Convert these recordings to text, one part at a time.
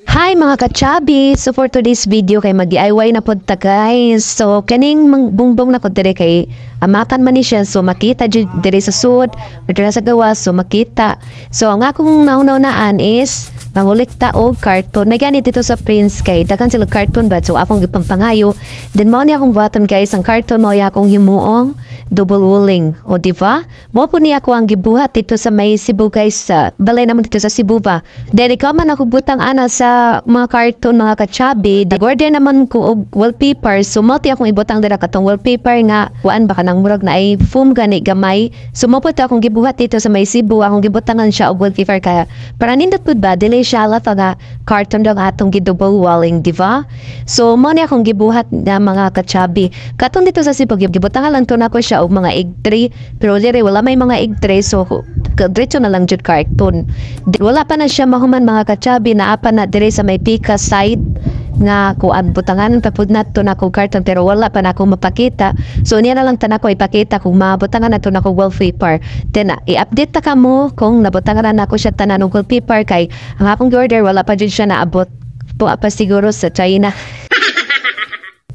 Hi, mga kachabi! So for today's video kay mag-DIY na pod ta, guys. So kaning bungbong na ko dire kay amakan man ni siya, so makita jud dire sa sud or dire sa gawas, so makita. So ang akong nauna-unaan is mangolekta og karton. May ganit dito sa Prince kay daghan sila karton ba, so akong gipampangayo. Then mao ni akong buhaton, guys, ang karton mao akong himuong double walling. O di ba? Mao po ni ako ang gibuhat dito sa may Cebu, guys, sa balay naman dito sa Cebu ba. Then ikaw man ako butang ana sa mga karton, mga kachabi. Order naman ko og wallpaper, so mao ti akong ibutang dira katong wallpaper nga kuan ba, kanang murag na ay foam gani gamay. So mao po to akong gibuhat dito sa may Cebu, akong gibutangan siya og wallpaper kaya para nindot pud ba, dili siya halata nga karton daw ang atong gi-double walling, di ba? So mao ni akong gibuhat na, mga kachabi. Katong dito sa Cebu, gibutangan lang to nako siya og mga egg tray, pero dire wala may mga egg tray, so diretso na lang jud karton. Wala pa na siya mahuman, mga kachabi, naa pa na dire sa may pika side nga kuan, butangan pa pud nato nako karton, pero wala pa nako mapakita. So niya na lang ta nako ipakita kung mabutangan nato nako wallpaper. Then i-update ta kamo kung nabutangan na nako siya tanan og wallpaper kay ang akong order wala pa jud siya naabot po pa, siguro sa China.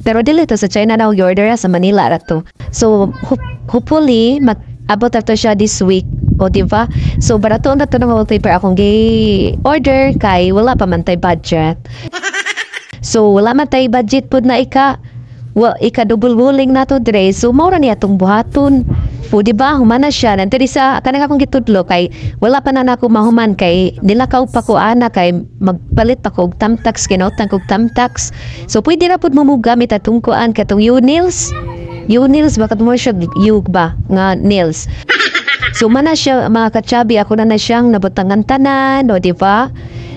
Pero dili to sa China na order, sa Manila ra to. So hopefully mag-abot to siya this week. O di ba? So barato na to ng wallpaper akong gi-order kay wala pa man tay budget. So wala man tay budget pud na ika wa ika double walling na to dire. So mao ra niya atong buhaton. O di ba, human na siya. Nandiri sa kanang akong gitudlo kay wala pa na nako mahuman kay nilakaw pa ko ana kay magpalit pa ko og tamtax, kinotang ko og tamtax. So pwede ra pud mo gamit atong kuan, katong U nails. U nails ba mo siya, U ba nga nails. So man na siya, mga kachabi, ako na na siyang nabutangan tanan, o di ba?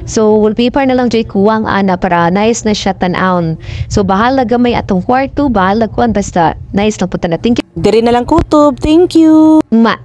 So wallpaper na lang jud kuwang ana para nice na siya tan-awon. So bahala gamay atong kwarto, bahala kuan, basta nice lang po tanan. Thank you. Diri na lang kutob. Thank you. Ma.